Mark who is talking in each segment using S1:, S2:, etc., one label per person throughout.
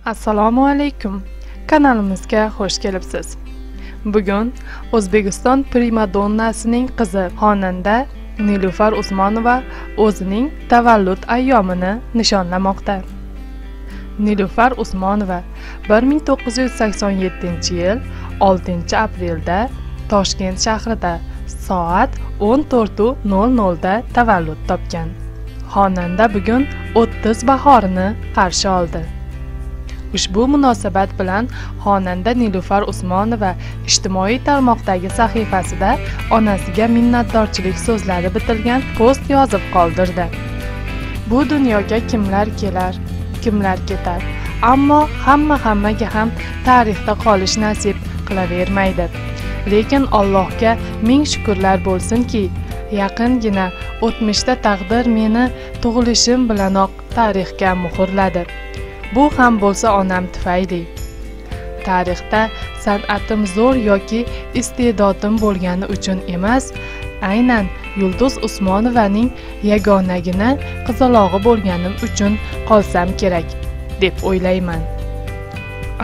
S1: Assalomu alaykum. Kanalimizga xush kelibsiz. Bugun O'zbekiston primadonnasining qizi xonanda Nilufar Usmonova o'zining tavallud ayyomini nishonlamoqda. Nilufar Usmonova 1987-yil 6-aprelda Toshkent shahrida soat 14:00 da tavallud topgan. Xonanda bugun 30 bahorini qarshi oldi. Ushbu munosabat bilan xonanda Nilufar Usmonova ijtimoiy tarmoqdagi sahifasida onasiga minnatdorchilik so'zlari bitilgan post yozib qoldirdi. Bu dunyoga kimlar kelar, kimlar ketar, ammo hammaga ham tarixda qolish nasib qilavermaydi. Lekin Allohga ming shukrlar bo'lsinki, yaqingina o'tmishda taqdir meni tug'ilishim bilanoq tarixga muhrladi. Bu ham bo'lsa onam tufayli. Tarixda san'atim zo'r yoki iste'dodim bo'lgani uchun emas, aynan Yulduz Usmonovaning yagonagina qizalog'i bo'lganim uchun qolsam kerak, deb o'ylayman.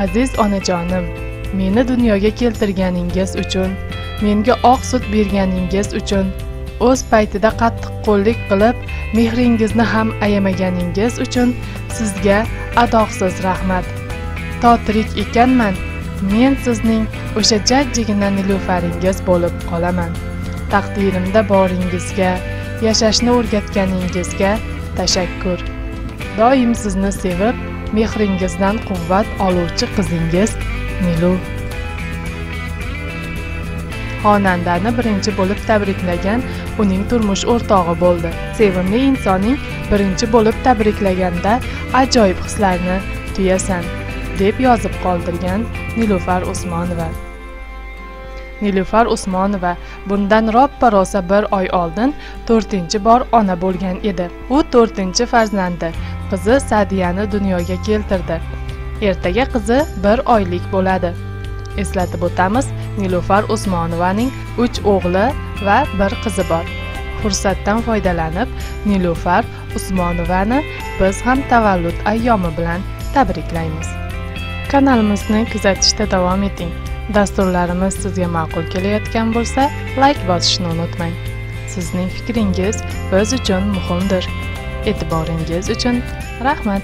S1: Aziz onajonim, meni dunyoga keltirganingiz uchun, menga oq sut berganingiz uchun, o'z paytida qattiqqo'llik qilib, mehringizni ham ayamaganingiz uchun sizga adoqsiz rahmat. To tirik ekanman, men sizning o'sha jajjigina Nilufaringiz bo'lib qolaman. Taqdirimda boringizga, yashashni o'rgatganingizga tashakkur. Doim sizni sevib, mehringizdan quvvat oluvchi qizingiz Nilu. Xonandani birinchi bo'lib tabriklagan uning turmush o'rtog'i bo'ldi. Sevimli insoning birinchi bo'lib tabriklaganda ajoyib hislarni tuyasan, deb yozib qoldirgan Nilufar Usmonova. Nilufar Usmonova bundan roppa-rosa bir oy oldin 4-bor ona bo'lgan edi. U 4-farzandi, qizi Sadiyani dunyoga keltirdi. Ertaga qizi 1 oylik bo'ladi. Eslatib o'tamiz, Nilufar Usmonovaning 3 o'g'li va 1 qizi bor. Fursatdan foydalanib, Nilufar Usmonovani biz ham tavallud ayyomi bilan tabriklaymiz. Kanalimizni kuzatishda davom eting. Dasturlarimiz sizga ma'qul kelayotgan bo'lsa, like bosishni unutmang. Sizning fikringiz biz uchun muhimdir. E'tiboringiz uchun rahmat.